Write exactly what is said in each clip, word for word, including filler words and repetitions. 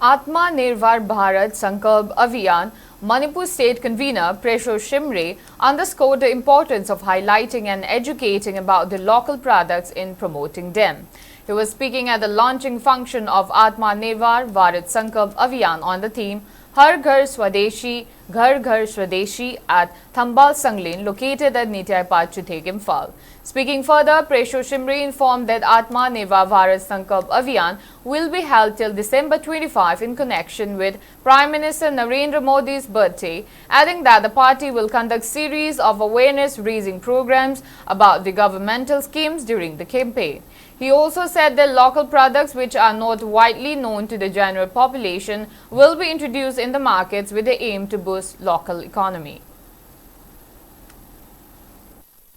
Atmanirbhar Bharat Sankalp Abhiyan, Manipur State Convener Presho Shimray underscored the importance of highlighting and educating about the local products in promoting them. He was speaking at the launching function of Atmanirbhar Bharat Sankalp Abhiyan on the theme Har Ghar Swadeshi, Ghar Ghar Swadeshi at Thambal Sanglen, located at Nityai Park, Chuthek, Imphal. Speaking further, Presho Shimray informed that Atmanirbhar Bharat Sankalp Abhiyan will be held till December twenty-five in connection with Prime Minister Narendra Modi's birthday, adding that the party will conduct series of awareness-raising programs about the governmental schemes during the campaign. He also said that local products which are not widely known to the general population will be introduced in the markets with the aim to boost local economy.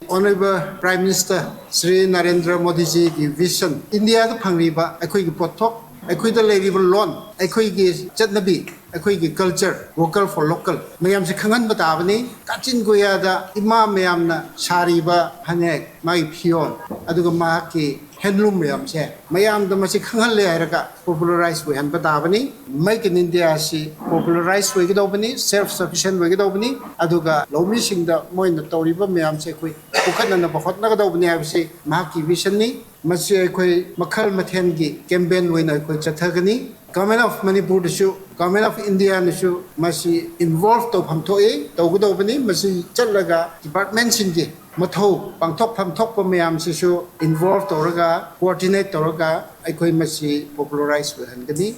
Honorable Prime Minister Shri Narendra Modi ji ꯒꯤ vision, ꯏꯟꯗꯤꯌꯥꯗ ꯐꯪꯂꯤꯕ ꯑꯩꯈꯣꯏꯒꯤ ꯄꯣꯠꯊꯣꯛ, ꯑꯩꯈꯣꯏꯗ ꯂꯩꯔꯤꯕ ꯂꯣꯟ, ꯑꯩꯈꯣꯏꯒꯤ ꯆꯠꯅꯕꯤ, ꯑꯩꯈꯣꯏꯒꯤ culture, vocal for local ꯃꯌꯥꯝꯁꯦ ꯈꯪꯍꯟꯕ ꯇꯥꯕꯅꯤ꯫ ꯀꯥꯆꯤꯟ ꯀꯣꯌꯥꯗ ꯏꯃꯥ ꯃꯌꯥꯝꯅ ꯁꯥꯔꯤꯕ ꯐꯅꯦꯛ, ꯃꯥꯒꯤ ꯐꯤꯌꯣꯜ, ꯑꯗꯨꯒ ꯃꯍꯥꯛꯀꯤ handloom ꯃꯌꯥꯝꯁꯦ ꯃꯌꯥꯝꯗ ꯃꯁꯤ ꯈꯪꯍꯜꯂꯦ ꯍꯥꯏꯔꯒ popularize ꯑꯣꯏꯍꯟꯕ ꯇꯥꯕꯅꯤ꯫ Make in India ꯑꯁꯤ popularize ꯑꯣꯏꯒꯗꯧꯕꯅꯤ, self sufficient ꯑꯣꯏꯒꯗꯧꯕꯅꯤ꯫ ꯑꯗꯨꯒ ꯂꯧꯃꯤꯁꯤꯡꯗ ꯃꯣꯏꯅ ꯇꯧꯔꯤꯕ ꯃꯌꯥꯝꯁꯦ ꯑꯩꯈꯣꯏ ꯄꯨꯈꯠꯅꯅꯕ ꯍꯣꯠꯅꯒꯗꯧꯕꯅꯤ ꯍꯥꯏꯕꯁꯤ ꯃꯍꯥꯛꯀꯤ vision ꯅꯤ꯫ ꯃꯁꯤ ꯑꯩꯈꯣꯏ ꯃꯈꯜ ꯃꯊꯦꯜꯒꯤ campaign ꯑꯣꯏꯅ ꯑꯩꯈꯣꯏ ꯆꯠꯊꯒꯅꯤ꯫ Government of ꯃꯅꯤꯄꯨꯔꯗꯁꯨ, Government of ꯏꯟꯗꯤꯌꯥꯅꯁꯨ ꯃꯁꯤ involve ꯇꯧꯐꯝ ꯊꯣꯛꯏ, ꯇꯧꯒꯗꯧꯕꯅꯤ꯫ ꯃꯁꯤ ꯆꯠꯂꯒ department ꯁꯤꯡꯒꯤ ꯃꯊꯧ ꯄꯥꯡꯊꯣꯛꯐꯝ ꯊꯣꯛꯄ ꯃꯌꯥꯝꯁꯤꯁꯨ involve ꯇꯧꯔꯒ, coordinate ꯇꯧꯔꯒ ꯑꯩꯈꯣꯏ ꯃꯁꯤ popularize ꯑꯣꯏꯍꯟꯒꯅꯤ꯫